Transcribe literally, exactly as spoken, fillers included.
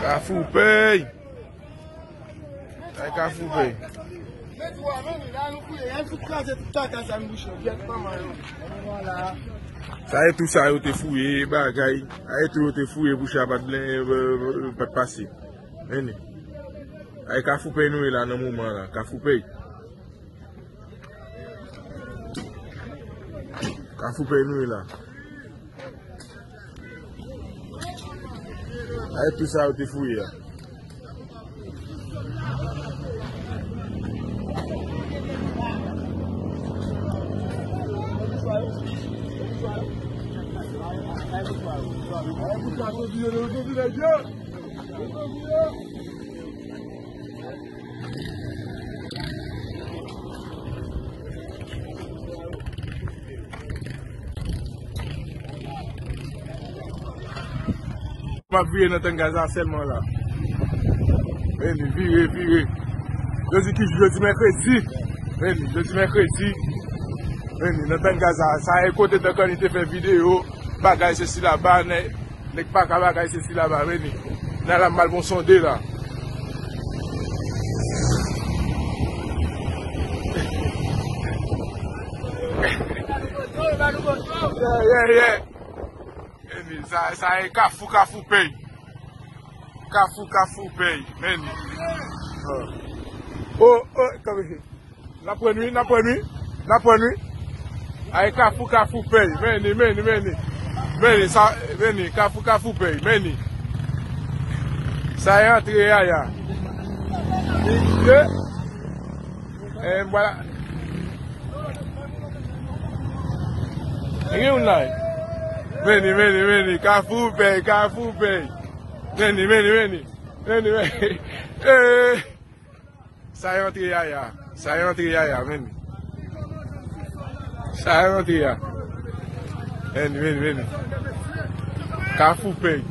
Kafou Pèy. Ay, Kafou Pèy. Sa e tou sa yo te fouye, bagay. Sa e tou yo te fouye pou chabad, eh, eh, eh, pa t pase. Vini. Ay, Kafou Pèy nou ye la nan moman la. Kafou Pèy. Kafou Pèy nou ye la. Ay, tou sa yo te fouye a. M ap vire nan tann gaz la sèlman la. Vini, vire, vire. Jodi ki jou? Jodi mèkredi. Vini, jodi mèkredi. Vini, nan tann gaz la. Sa e kote Tan Kanni te fè videyo. Bagay se sila ba, nèg. Nèg pa ka bagay se sila ba, vini. Nan la m al bon sonde la. Yeah, yeah, yeah. Vini, sa, sa e Kafou, Kafou Pèy. Kafou, Kafou Pèy. Vini. Oh, oh, kanpe. N ap pran wi, n ap pran wi, n ap pran wi. Ay, Kafou, Kafou Pèy. Vini, vini, vini. Vini, sa, vini, Kafou, Kafou Pèy. Vini. Sa e antre Yaya. Ye. Eh, voilà. Gen youn la. Vini, vini, vini. Kafou Pèy, Kafou Pèy. Vini, vini, vini. Vini, vini. Eh. Sa e antre Yaya. Sa e antre Yaya, vini. Sa e antre a. Vini, vini, vini. Kafou Pèy.